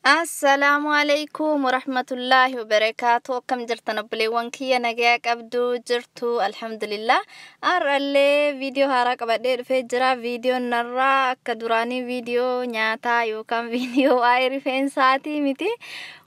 Assalaamu alaikum warahmatullaahi wabarakaatu. Akkam jirtan obboleewwan kiyya? Nagayaa qabdu jirtu? Alhamdulillah. Har'allee viidiyoo haaraa qabadhee dhufee jira. Viidiyoon narraa akka duraanii viidiyoo nyaataa yookaan viidiyoo waa'ee rifeensaatii miti.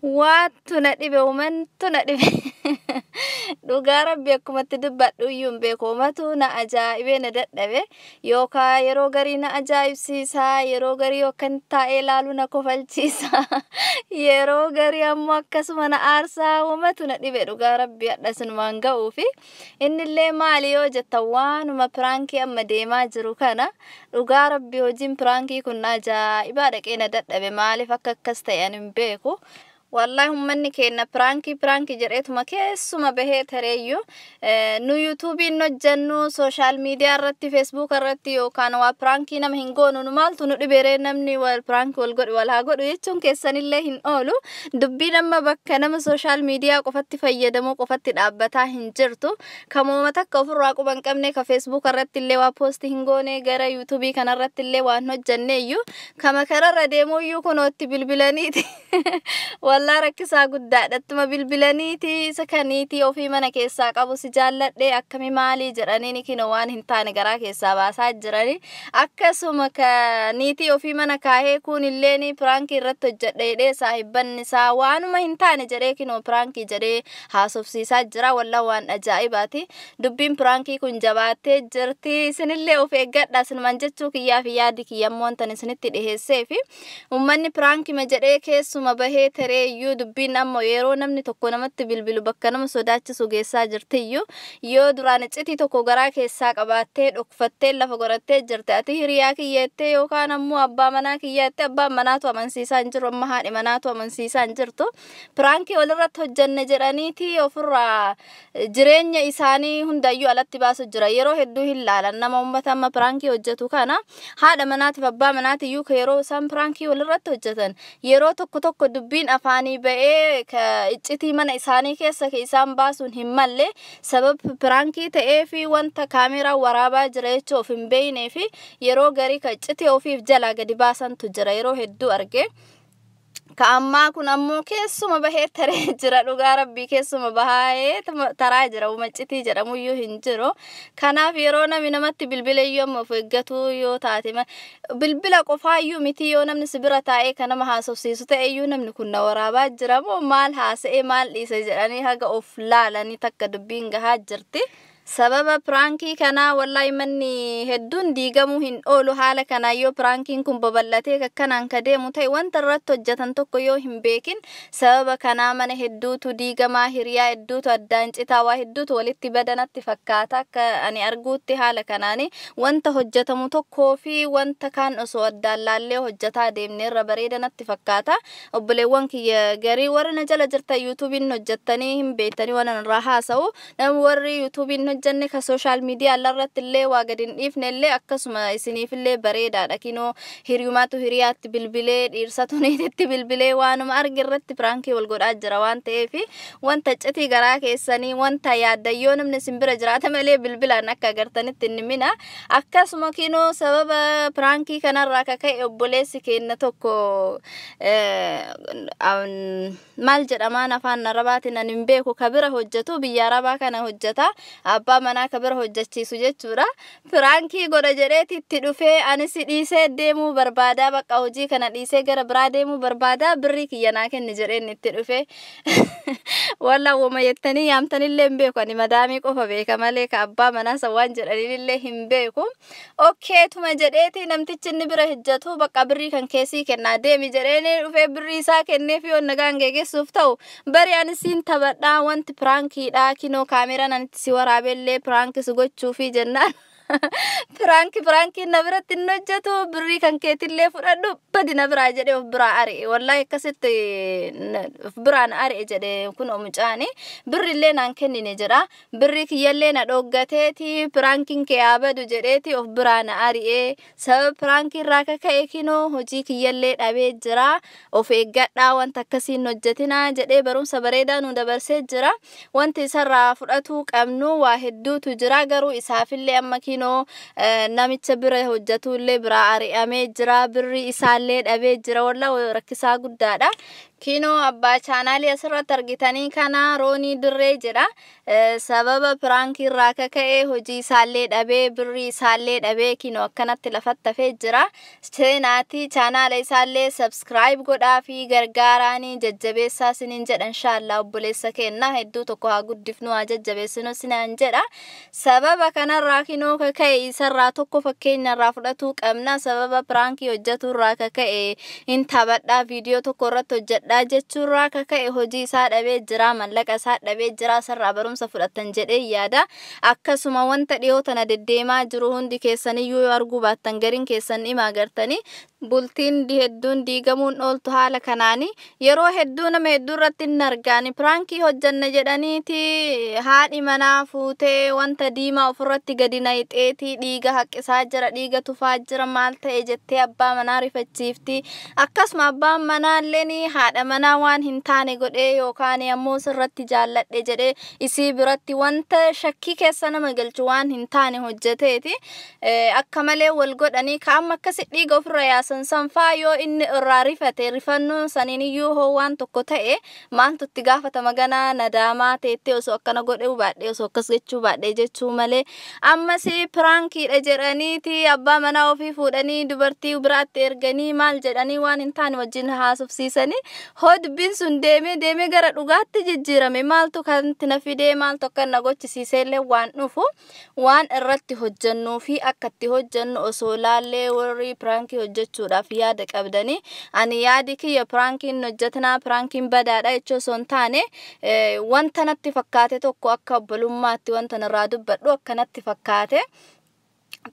Waattu na dhibe, uumantu na dhibe. Dhugaa Rabbi, akkumatti dubbadhu iyyuu hin beeku. Uumatu na ajaa'ibee na dadhabe. Yookaan yeroo garii na ajaa'ibsiisa, yeroo garii yookaan taa'ee ilaalu na kofalchiisa. Yeroo garii ammoo akkasuma na aarsaa. Uumatu na dhibe, dhugaa Rabbi, hadha sinumaan ga'uufi. Innillee maali yoo jettan, waanuma piraankii amma deemaa jiru kana. Dhugaa Rabbi, hojiin piraankii kun na ajaa'ibaa dhaqee na dadhabe. Maaliif akka akkas ta'e ani hin beeku. Wallahi, ummanni keenya piraankii piraankii jedheetuma keessuma bahee tareeyyuu. Nu yuutuubiin hojjennu, social media irratti, Facebook irratti yookaan waa piraankii nama hin goonu. Nu maaltu nu dhibeeree? Namni wal piraankii wal godhu wal haa godhu jechuun keessanillee hin oolu. Dubbiin amma bakka nama social media qofatti fayyadamuu qofatti dhaabbataa hin jirtu. Kamooma takka ofirraa quba hin qabne, ka Facebook irratti illee waa poostii hin goone, gara yuutuubii kanarratti illee waan hojjenne iyyuu, kama kararra deemuyyuu kunootti bilbilaniiti. Wallaa, rakkisaa guddaadha. Ittuma bilbilaniiti isa kaniitii ofii mana keessaa qabu, si jaalladhe, akkami, maalii jedhanii, kinoo waan hin taane garaa keessaa baasaa jirani. Akkasuma ka niitii ofii mana kaahee kun illee piraankii irratti hojjedhe jedhee, saahibbanni isaa waanuma hin taane jedhee, kinoo piraankii jedhee haasofsiisaa jira. Wallaa, waan ajaa'ibaati. Dubbiin piraankii kun jabaattee jirti. Isinillee of eeggadha sinuman jechuu kiyyaa fi yaadi kiyyammoo wantan isinitti dhiheessee fi uummanni piraankima jedhee keessuma bahee teree iyyuu, dubbiin ammoo yeroo namni tokko namatti bilbilu bakka nama sodaachisu geessaa jirtiyyuu. Yoo duraan iccitii tokko garaa keessaa qabaattee dhokfattee lafa godhattee jirte, ati hiriyaa kiyyeettee yookaan ammoo abbaa manaa kiyyeettee, abbaan manaatu amansiisaa hin jiru, amma haadhi manaatu amansiisaa hin jirtu. Piraankii walirratti hojjanne jedhaniiti ofirraa jireenya isaanii hundayyuu alatti baasu jira. Yeroo hedduu hin laalan nama uummata amma piraankii hojjetu kana, haadha manaatiif abbaa manaatiyyuu yeroo isaan piraankii walirratti hojjetan, yeroo tokko tokko dubbiin afaanii ba'ee iccitii mana isaanii keessa isaan baasuun hin malle, sababa piraankii ta'ee fi wanta kaameeraa waraabaa jira jechuu of hin beeknee fi yeroo garii ka iccitii ofiif jalaa gadi baasantu jira, yeroo hedduu arge. Ka ammaa kun ammoo keessuma bahee taree jira. Dhugaa Rabbii, keessuma bahee taraa jira. Uumaccitii jedhamuyyuu hin jiru. Kanaaf yeroo namni namatti bilbila iyyuu amma of eeggatu yoo taate, bilbila qofaayyuu miti, yoo namni si bira taa'ee kan nama haasofsiisu ta'e iyyuu, namni kun na waraabaa jira moo, maal haasa'ee maal dhiise jedhanii haga of laalanii takka dubbiin gahaa jirti. Sababa piraankii kanaa wallaahi manni hedduun diigamuu hin oolu. Haala kanaa yoo piraankiin kun babal'atee akkanaan ka deemu ta'e, wanta irratti hojjetan tokko yoo hin beekin, sababa kanaa mana hedduutu diigamaa, hiriyaa hedduutu addaan citaa, waa hedduutu walitti badanatti fakkaata. Akka ani arguutti haala kanaani wanta hojjetamu tokkoo fi wanta kaan osoo addaan laallee hojjetaa deemne irra bareedanatti fakkaata. Obboleewwan kiyya garii warri na jala jirtan yuutuubiin hojjettanii hin beektanii waan irraa haasa'u. Namni warri yuutuubiin hojjenne, ka social media irratti illee waa gadi hin dhiifne illee, akkasuma isiniifillee bareedaadha. Kinoo hiriyumaatu hiriyaatti bilbilee, dhiirsatu niititti bilbilee, waanuma arge irratti piraankii wal godhaa jira waan ta'eef, wanta iccitii garaa keessanii, wanta yaaddan, yoo namni isin bira jiraata malee bilbilaan akka agartanitti inni mina. Akkasuma kinoo sababa piraankii kanarraa ka ka'e obboleessi keenya tokko, maal jedhamaan afaan Arabaatiin ani hin beeku, ka bira hojjetu, biyya Arabaa kana hojjeta, abbaa manaa ka bira hojjechiisu jechuudha. Piraankii godha jedheeti itti dhufee, anis dhiisee deemuu barbaadaa, bakka hojii kana dhiisee gara biraa deemuu barbaadaa, birrii kiyya naa kenni jedheen itti dhufee. Walla wama jettanii yaamtanillee hin beeku, ani madaamii qofa beeka malee ka abbaa manaa san waan jedhanillee hin beeku. Okkeetuma jedheeti namtichi inni bira hojjetu bakka birrii kan keessii kennaa deemi jedheeni dhufee birrii isaa kenneef. Yoo nagaan geeggeessuuf ta'u bari ani siin taphadhaa, wanti piraankiidha, kinoo kaameraan ani si waraabellee piraankis gochuufi jennaan, piraanki piraankiin na biratti hin hojjetu, birrii kan keetillee fudhadhu, badi na biraa jedhee of biraa ari'e. Wallaahi, akkasitti of biraan ari'e jedhe. Kun mucaani birrillee naan kennine jedha, birrii kiyyallee na dhoggateeti, piraankiin kee haa badu jedheeti of biraa na ari'e. Sababa piraankii irraa kaka'e kinoo hojii kiyyallee dhabee jira. Of eeggadhaa, wanta akkasiin hojjetinaa jedhee barumsa bareedaa nu dabarsee jira. Wanti isarraa fudhatuu qabnu waa hedduutu jira, garuu isaafillee amma Kinoo namicha bira hojjetullee biraa ari'amee jira, birri isaallee dhabee jira. Wallaa rakkisaa guddaadha. Kinoo abbaa chaanaalii asirratti argitanii kana Roonii Dirree jedha. Sababa piraankii irraa kaka'ee hojii isaallee dhabee, birrii isaallee dhabee, kinoo akkanatti lafatti hafee jira. Seenaatii chaanaala isaallee subscribe godhaa fi gargaaraanii jajjabeessaa isiniin jedha. Inshaallah obboleessa keenna hedduu tokko haa guddifnu, haa jajjabeessinu isinaan jedha. Sababa kanarraa kinoo kaka'e isarraa tokko fakkeenyarraa fudhatuu qabna. Sababa piraankii hojjetu irraa kaka'e, hin taphadhaa, viidiyoo tokko irratti hojjedhaa jechuurraa kaka'e hojii isaa dhabee jira, mallaqa isaa dhabee jira. Isarraa barumsa fudhatan jedhee yaada. Akkasuma wanta dhiyoo tana deddeemaa jiru hundi keessaniyyuu yoo arguu baattan gariin keessan dhima agartanii, bultiin hedduun diigamuun ooltu. Haala kanaani yeroo hedduu nama hedduu irratti hin argaani, piraankii hojjanna jedhaniiti haadhi manaa fuutee wanta diimaa ofirratti gadi nayixeetii dhiiga haqqisaa jira, dhiiga tufaa jira, maal ta'e jettee abbaa manaa rifachiifti. Akkasuma abbaan manaallee haadha manaa waan hin taane godhee yookaan ammoo sirratti jaalladhe jedhee isii biratti wanta shakkii keessa nama galchu waan hin taane hojjeteeti akka malee wal godhanii kaa'ama akkasi dhiiga ofirra yaasan sanfaa. Yoo inni irraa rifate, rifannoon saniin iyyuu hoo waan tokko ta'e maaltu itti gaafatama? Ganaa nadaamaa teettee osoo akkana godhee baadhee, osoo akkas jechuu baadhee jechuu malee. Ammas piraankiidha jedhaniiti abbaa manaa ofii fuudhanii dubartii biraatti erganii maal jedhanii waan hin taane wajjin haasofsiisanii, hoo dubbiin sun deemee deemee gara dhugaatti jijjiirame maaltu kanatti na fidee, maaltu akka na gochisiisee illee waan dhufu. Waan irratti hojjennuu fi akka itti hojjennu osoo laallee. Warri piraankii hojjechuudhaaf yaada qabdanii, ani yaadi kiyya piraankiin hojjetinaa, piraankiin badaadha jechuu osoo hin taane, wanta natti fakkaate tokko akka obbolummaatti wanta narraa dubbadhu akka natti fakkaate.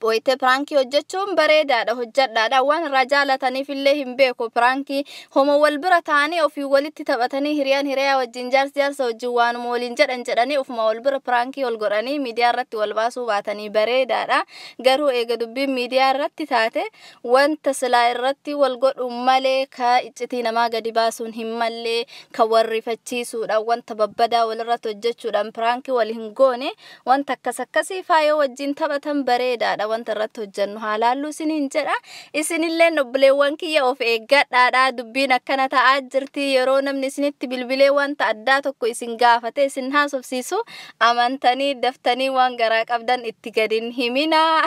Wayitee piraankii hojjechuun bareedaadha, hojjedhaadha. Waan irraa jaalataniif illee hin beeku. Piraankii homo wal bira ta'anii ofii walitti taphatanii, hiriyaan hiriyaa wajjin, jaarsi jaarsa wajjin waanuma waliin jedhan jedhanii ofuma wal bira piraankii wal godhanii miidiyaa irratti wal baasuu baatanii bareedaadha. Garuu eega dubbiin miidiyaa irratti taate, wanta silaa irratti wal godhu malee ka iccitii namaa gadi baasuun hin mallee, ka warrifachiisuudha, wanta babbadaa walirratti hojjechuudhaan piraankii wal hin goone, wanta akkas akkasii faayoo wajjin taphatan bareedaadha. Wanta irratti hojjennu haa laalluu isiniin jedha. Isinilleen obboleewwan kiyya of eeggadhaadha. Dubbiin akkana ta'aa jirti. Yeroo namni isinitti bilbilee wanta addaa tokko isin gaafate isin haasofsiisu, amantanii daftanii waan garaa qabdan itti gadin himinaa.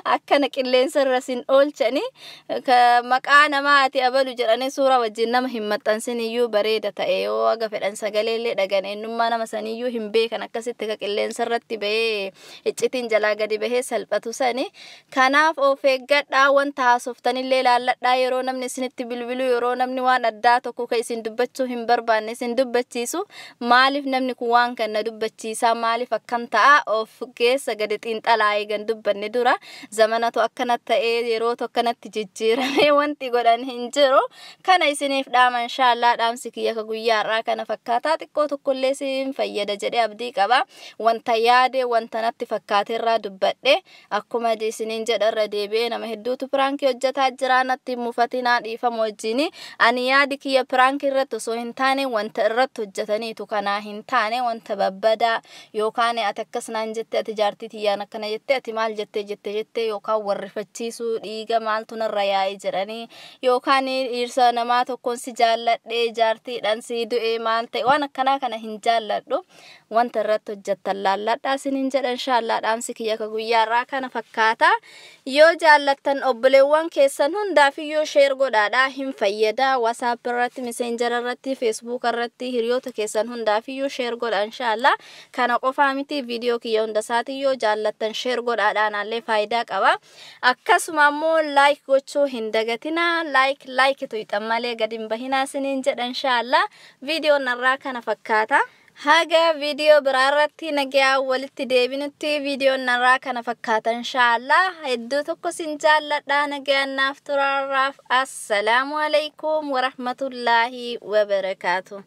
Akkana qilleensa irra isin oolchani. Maqaa namaa ati abalu jedhanii suura wajjin nama hin maxxansin iyyuu bareeda ta'e. Yoo aga fedhan sagaleellee dhagan, eenyummaa nama saniyyuu hin beekan, akkasitti ka qilleensa irratti bahee iccitiin jalaa gadi bahee salphatu sani. Kanaaf of eeggadhaa, wanta haasoftanillee laalladhaa. Yeroo namni isinitti bilbilu, yeroo namni waan addaa tokko ka isin dubbachuu hin barbaanne isin dubbachiisu, maaliif namni kun waan kana dubbachiisaa, maaliif akkam ta'a, of keessa gadi xiinxalaa eegan dubbanne dura. Zamanatu akkana ta'ee, yerootu akkanatti jijjiirame, wanti godhan hin jiru. Kana isiniif dhaama. Inshaallah dhaamsi kiyya ka guyyaa har'aa kana fakkaataa, xiqqoo tokkollee isin fayyada jedhee abdii qaba. Wanta yaade, wanta natti fakkaateerraa dubbadhe. Akkuma isiniin jedha, irra deebi'ee, nama hedduutu piraankii hojjetaa jira, natti mufatinaa, dhiifama wajjini. Ani yaadi kiyya piraankii irratti osoo hin taane wanta irratti hojjetaniitu kanaa hin taane, wanta babbadaa yookaan ati akkas naan jette, ati jaartii tiyyaan akkana jette, ati maal jette jette jette, yookaan warrifachiisuu, dhiiga maaltu narra yaa'e jedhanii, yookaan dhiirsa namaa tokkoon si jaalladhee, jaartiidhaan si du'ee, maal ta'e, waan akkanaa kana hin jaalladhu. Wanta irratti hojjettan laalladhaa isiniin jedha. Inshaallah dhaamsi kiyya ka guyyaa irraa kana fakkaata. Yoo jaallattan obboleewwan keessan hundaafiyyuu share godhaadha, hin fayyada. WhatsApp irratti, Messenger irratti, Facebook irratti hiriyoota keessan hundaafiyyuu share godha. Inshaallah kana qofaa miti, viidiyoo kiyya hunda isaatii yoo jaallattan share godhaadha, anaallee faayidaa qaba. Akkasuma ammoo like gochuu hin dagatinaa. Like like tuyxan malee gadi hin bahinaa isiniin jedha. Inshaallah viidiyoon irraa kana fakkaata. Haga viidiyoo biraarratti nagaa walitti deebinutti, viidiyoon narraa kana fakkaata. Inshaallah hedduu tokko sin jaalladha, nagaan naaf turaarraaf. Assalaamu alaikum warahmatullaahi wabarakaatu.